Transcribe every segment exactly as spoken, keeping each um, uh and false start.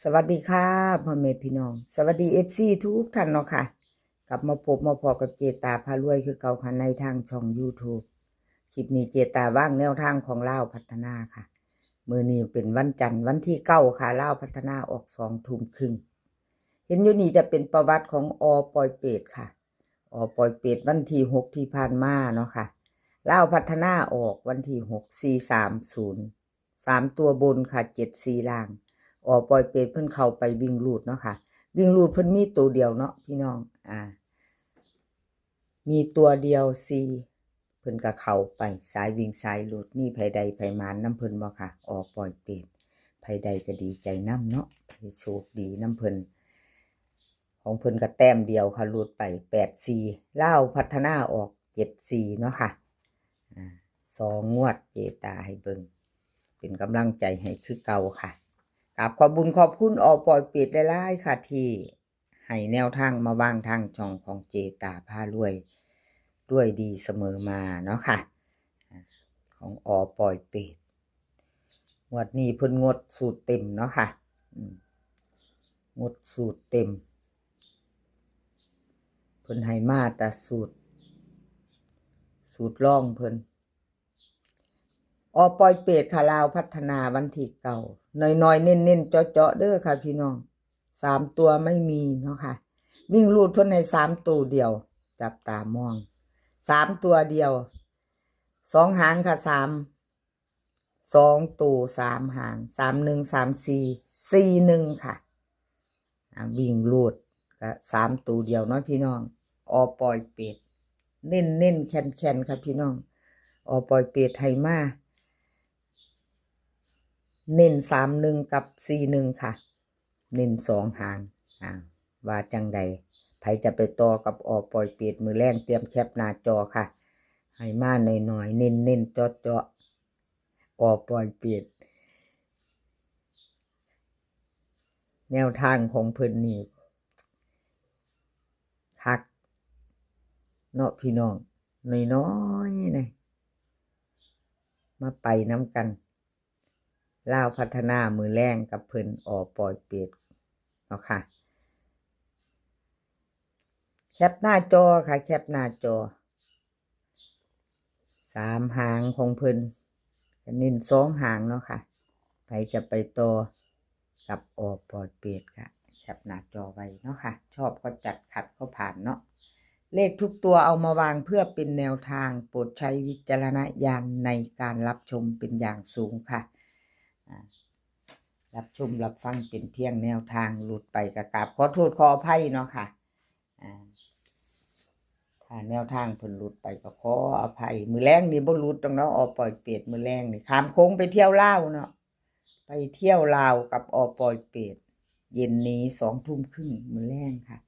สวัสดีค่ะ พ่อแม่พี่น้อง สวัสดี เอฟซี ทุกท่านเนาะค่ะ กลับมาพบมาพอกับเจตาพารวยคือเก่าค่ะ ในทางช่อง YouTube คลิปนี้เจตาวางแนวทางของลาวพัฒนาค่ะ มื้อนี้เป็นวันจันทร์วันที่เก้าค่ะ ลาวพัฒนาออกสองทุ่มครึ่ง เห็นอยู่นี่จะเป็นประวัติของอ.ปอยเปตค่ะ อ.ปอยเปตวันที่หกที่ผ่านมาเนาะค่ะ ลาวพัฒนาออกวันที่หก สี่สามศูนย์ สามตัวบนค่ะ เจ็ดสี่ล่าง อ.ปอยเปตเพิ่นเข้าไปวิ่งรูดเนาะค่ะ วิ่งรูดเพิ่นมีตัวเดียวเนาะพี่น้อง อ่า มีตัวเดียว สี่ เพิ่นก็เข้าไป สายวิ่งสายรูด มีไผได้ไผหมานนำเพิ่นบ่ค่ะ อ.ปอยเปต ไผได้ก็ดีใจนำเนาะ ไผโชคดีนำเพิ่น ของเพิ่นก็แต้มเดียวค่ะ รูดไป แปดสี่ ลาวพัฒนาออก เจ็ดสี่เนาะค่ะ อ่า สองงวดเจตาให้เบิ่ง เป็นกำลังใจให้คือเก่าค่ะ กราบขอบบุญขอบคุณ อ.ปอยเปตหลายๆค่ะ ที่ให้แนวทางมาวางทางช่องของเจตาพารวย ด้วยดีเสมอมาเนาะค่ะ อ่า ของ อ.ปอยเปต งวดนี้เพิ่นงดสูตรเต็มเนาะค่ะ อืม งดสูตรเต็ม เพิ่นให้มาแต่สูตร สูตรรองเพิ่น อ.ปอยเปตค่ะ ลาวพัฒนาวันที่เก้า น้อยๆ เน้นๆ เจาะๆ เด้อค่ะพี่น้อง สามตัวไม่มีเนาะค่ะ วิ่งรูดเพิ่นให้สามตัวเดียว จับตามอง สามตัวเดียว สองหางค่ะ สาม สองตัว สามหาง สามหนึ่ง สามสี่ สี่หนึ่งค่ะ อ่า วิ่งรูดก็สามตัวเดียวเนาะพี่น้อง อ.ปอยเปต เน้นๆ แคนๆ ค่ะพี่น้อง อ.ปอยเปตให้มา เน้นสามหนึ่งกับสี่หนึ่งค่ะ เน้นสองหาง อ่า ว่าจังใด ไผจะไปต่อกับ อ.ปอยเปต มื้อแลงเตรียมแคปหน้าจอค่ะ ให้มาน้อยๆ เน้นๆ เจาะๆ อ.ปอยเปต แนวทางของเพิ่นนี่คักเนาะพี่น้อง น้อยๆ นะ มาไปนำกัน ลาวพัฒนามื้อแลงกับเพิ่น อ.ปอยเปตเนาะค่ะ แคปหน้าจอค่ะ แคปหน้าจอ สามหางของเพิ่น ก็เน้นสองหางเนาะค่ะ ไผจะไปต่อกับ อ.ปอยเปตก็แคปหน้าจอไว้เนาะค่ะ ชอบก็จัด ขัดก็ผ่านเนาะ เลขทุกตัวเอามาวางเพื่อเป็นแนวทาง โปรดใช้วิจารณญาณในการรับชมเป็นอย่างสูงค่ะ อ่า รับชมรับฟังเป็นเพียงแนวทาง หลุดไปก็กราบขอโทษขออภัยเนาะค่ะ อ่า ถ้าแนวทางเพิ่นหลุดไปก็ขออภัย มื้อแลงนี่บ่หลุดดอกเนาะ อ.ปอยเปต มื้อแลงนี่ข้ามโขงไปเที่ยวลาวเนาะ ไปเที่ยวลาวกับ อ.ปอยเปต เย็นนี้สองทุ่มครึ่งมื้อแลงค่ะ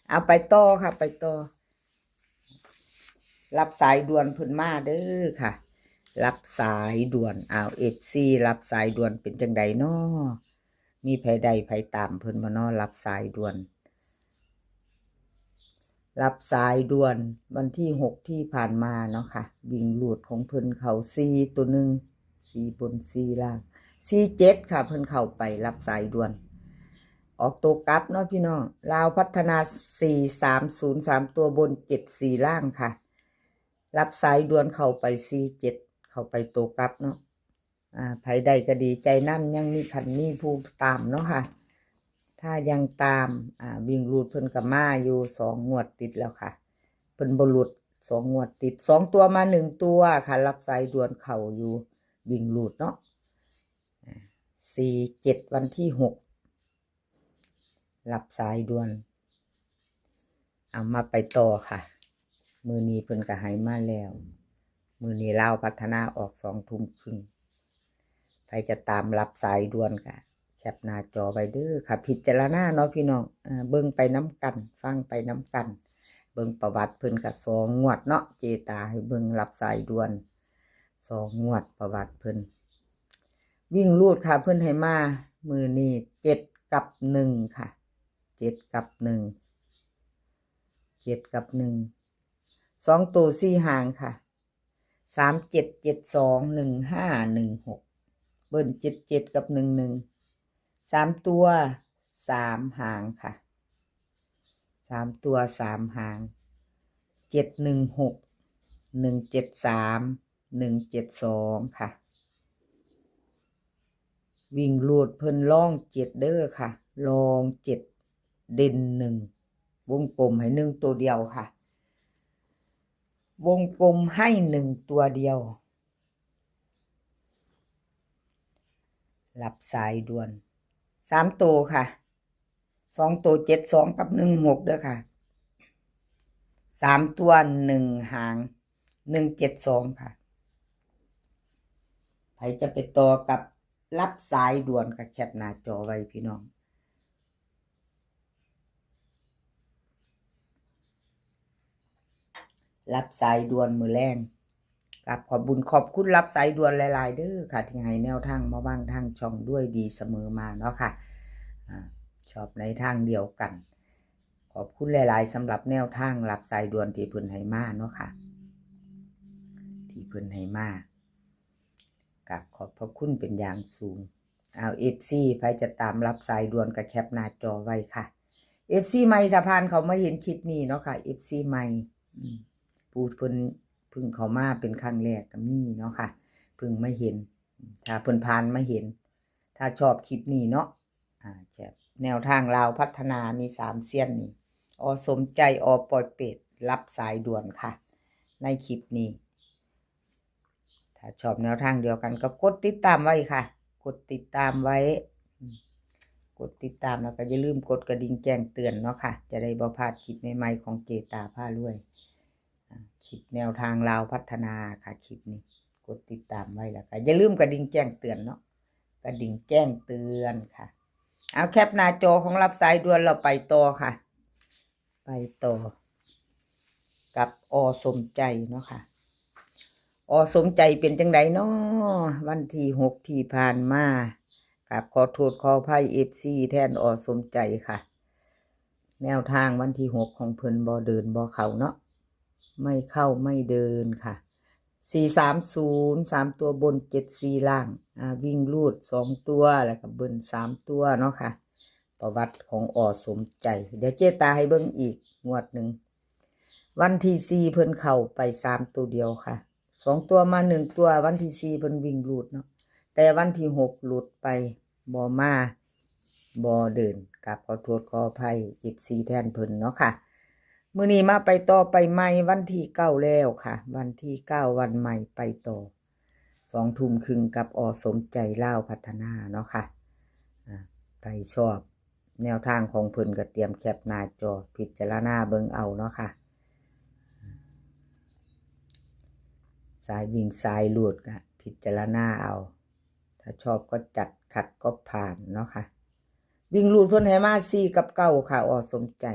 เอาไปต่อค่ะ ไปต่อ รับสายด่วนเพิ่นมาเด้อค่ะ รับสายด่วน เอา เอฟซี รับสายด่วนเป็นจังใดน้อ มีไผได้ไผตามเพิ่นบ่น้อ รับสายด่วน รับสายด่วนวันที่หกที่ผ่านมาเนาะค่ะ วิ่งรูดของเพิ่นเข้าสี่ตัวหนึ่ง สี่บนสี่ล่าง สี่เจ็ดค่ะ เพิ่นเข้าไป รับสายด่วน ออกตัวกลับเนาะพี่น้อง ลาวพัฒนา สี่สามศูนย์ สามตัวบน เจ็ดสี่ล่างค่ะ รับสายด่วนเข้าไป สี่เจ็ด เข้าไปตัวกลับเนาะ อ่า ไผได้ก็ดีใจนำ ยังมีคันมีผู้ตามเนาะค่ะ ถ้ายังตาม อ่า วิ่งรูดเพิ่นก็มาอยู่สองงวดติดแล้วค่ะ เพิ่นบ่หลุดสองงวดติด สองตัวมาหนึ่งตัวค่ะ รับสายด่วนเข้าอยู่ วิ่งรูดเนาะ อ่า สี่เจ็ด วันที่หก รับสายด่วน เอามาไปต่อค่ะ มื้อนี้เพิ่นก็ให้มาแล้ว มื้อนี้ลาวพัฒนาออกสองทุ่มครึ่ง ไผจะตามรับสายด่วนก็แคปหน้าจอไว้เด้อค่ะ พิจารณาเนาะพี่น้อง อ่า เบิ่งไปนำกัน ฟังไปนำกัน เบิ่งประวัติเพิ่นก็สองงวดเนาะ เจตาให้เบิ่งรับสายด่วน สองงวดประวัติเพิ่น วิ่งรูดค่ะ เพิ่นให้มามื้อนี้ เจ็ดกับหนึ่งค่ะ เจ็ดกับหนึ่ง เจ็ดกับหนึ่ง สองตัวสี่หางค่ะ สามเจ็ดเจ็ดสอง หนึ่งห้าหนึ่งหก เบิ้ล เจ็ดเจ็ด กับ หนึ่งหนึ่ง สามตัว สามหางค่ะ สามตัวสามหาง เจ็ดหนึ่งหก หนึ่งเจ็ดสาม หนึ่งเจ็ดสองค่ะ วิ่งรูดเพิ่นรองเจ็ดเด้อค่ะ รองเจ็ด เด่นหนึ่ง วงกลมให้หนึ่งตัวเดียวค่ะ วงกลมให้หนึ่งตัวเดียว รับสายด่วน สามตัวค่ะ สองตัว เจ็ดสอง กับ หนึ่งหก เด้อค่ะ สามตัว หนึ่งหาง หนึ่งเจ็ดสองค่ะ ใครจะไปต่อกับรับสายด่วนก็แคปหน้าจอไว้พี่น้อง รับสายด่วนมื้อแลง ครับ ขอบบุญขอบคุณรับสายด่วนหลายๆเด้อค่ะ ที่ให้แนวทางมาว่างทางช่องด้วยดีเสมอมาเนาะค่ะ อ่า ชอบในทางเดียวกัน ขอบคุณหลายๆสำหรับแนวทางรับสายด่วนที่เพิ่นให้มาเนาะค่ะ ที่เพิ่นให้มา ครับ ขอบพระคุณเป็นอย่างสูง เอา เอฟซี ใครจะตามรับสายด่วนก็แคปหน้าจอไว้ค่ะ เอฟซี ใหม่ถ้าผ่านเขามาเห็นคลิปนี้เนาะค่ะ เอฟซี ใหม่ อืม ผู้เพิ่นเพิ่งเข้ามาเป็นครั้งแรกก็มีเนาะค่ะ เพิ่งมาเห็น ถ้าเพิ่นผ่านมาเห็น ถ้าชอบคลิปนี้เนาะ อ่า จะแนวทางลาวพัฒนามีสามเซียนนี่ อ.สมใจ อ.ปอยเปต รับสายด่วนค่ะ ในคลิปนี้ ถ้าชอบแนวทางเดียวกันก็กดติดตามไว้ค่ะ กดติดตามไว้ อืม กดติดตามแล้วก็อย่าลืมกดกระดิ่งแจ้งเตือนเนาะค่ะ จะได้บ่พลาดคลิปใหม่ๆของเจตาพารวย อ่า คลิปแนวทางลาวพัฒนาค่ะ คลิปนี้ กดติดตามไว้แล้วก็อย่าลืมกระดิ่งแจ้งเตือนเนาะ กระดิ่งแจ้งเตือนค่ะ เอาแคปหน้าจอของรับสายด่วนเราไปต่อค่ะ ไปต่อ กับ อ.สมใจเนาะค่ะ อ.สมใจเป็นจังใดเนาะ วันที่หกที่ผ่านมา ครับ ขอโทษขออภัย เอฟซี แทน อ.สมใจค่ะ แนวทางวันที่หกของเพิ่นบ่เดินบ่เข้าเนาะ ไม่เข้าไม่เดินค่ะ สี่สามศูนย์ สามตัวบน เจ็ดสี่ล่าง อ่า วิ่งรูดสองตัว แล้วก็เบิ้ลสามตัวเนาะค่ะ ประวัติของ อ.สมใจ เดี๋ยวเจตาให้เบิ่งอีกงวดหนึ่ง วันที่สี่เพิ่นเข้าไปสามตัวเดียวค่ะ สองตัวมาหนึ่งตัว วันที่สี่เพิ่นวิ่งรูดเนาะ แต่วันที่หกหลุดไป บ่มา บ่เดิน ครับ ขอโทษขออภัย เอฟซี แทนเพิ่นเนาะค่ะ มื้อนี้มาไปต่อไปใหม่วันที่เก้าแล้วค่ะ วันที่เก้าวันใหม่ไปต่อ สองทุ่มครึ่งกับ อ.สมใจลาวพัฒนาเนาะค่ะ อ่า ใครชอบแนวทางของเพิ่นก็เตรียมแคปหน้าจอพิจารณาเบิ่งเอาเนาะค่ะ สายวิ่งสายรูดก็พิจารณาเอา ถ้าชอบก็จัด ขัดก็ผ่านเนาะค่ะ วิ่งรูดเพิ่นให้มาสี่กับเก้าค่ะ อ.สมใจ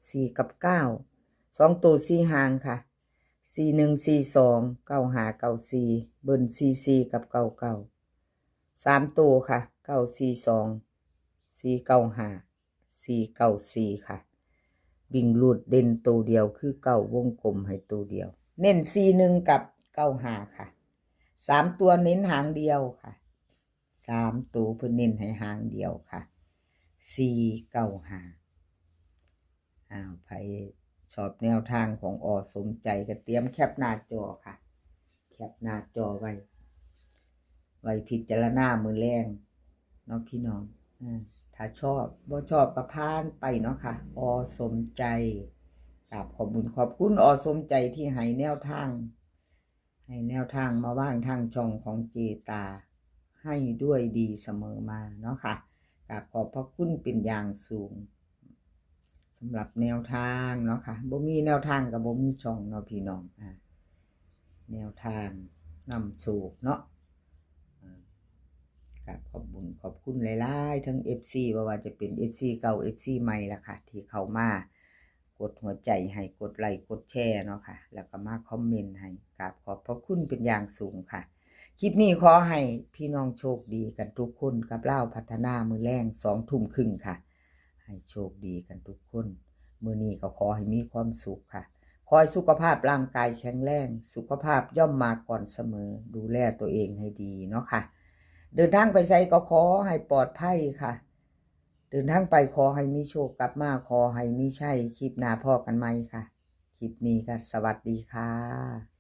สี่กับเก้า สองตัวสี่หางค่ะ สี่หนึ่งสี่สอง เก้าห้าเก้าสี่ เบิ้ลสี่สี่กับเก้าเก้า สามตัวค่ะ เก้าสี่สอง สี่เก้าห้า สี่เก้าสี่ค่ะ วิ่งรูดเด่นตัวเดียวคือเก้า วงกลมให้ตัวเดียว เน้นสี่หนึ่งกับเก้าห้าค่ะ สามตัวเน้นหางเดียวค่ะ สามตัวเพิ่นเน้นให้หางเดียวค่ะ สี่เก้าห้า อ้าว ใครชอบแนวทางของ อ.สมใจก็เตรียมแคปหน้าจอค่ะ แคปหน้าจอไว้ ไว้พิจารณามื้อแลงเนาะพี่น้อง อ่า ถ้าชอบ บ่ชอบก็ผ่านไปเนาะค่ะ อ.สมใจ กราบขอบบุญขอบคุณ อ.สมใจที่ให้แนวทาง ให้แนวทางมาว่างทางช่องของเจตา ให้ด้วยดีเสมอมาเนาะค่ะ กราบขอบพระคุณเป็นอย่างสูง สำหรับแนวทางเนาะค่ะ บ่มีแนวทางก็บ่มีช่องเนาะพี่น้อง อ่า แนวทางนำโชคเนาะ อ่า กราบขอบบุญขอบคุณหลายๆ ทั้ง เอฟซี บ่ว่าจะเป็น เอฟซี เก่า เอฟซี ใหม่ล่ะค่ะ ที่เข้ามา กดหัวใจให้ กดไลค์ กดแชร์เนาะค่ะ แล้วก็มาคอมเมนต์ให้ กราบขอบพระคุณเป็นอย่างสูงค่ะ คลิปนี้ขอให้พี่น้องโชคดีกันทุกคนกับลาวพัฒนามื้อแลงสองทุ่มครึ่งค่ะ ให้โชคดีกันทุกคน มื้อนี้ก็ขอให้มีความสุขค่ะ ขอให้สุขภาพร่างกายแข็งแรง สุขภาพย่อมมาก่อนเสมอ ดูแลตัวเองให้ดีเนาะค่ะ เดินทางไปไสก็ขอให้ปลอดภัยค่ะ เดินทางไปขอให้มีโชค กลับมาขอให้มีชัย คลิปหน้าพ้อกันใหม่ค่ะ คลิปนี้ก็สวัสดีค่ะ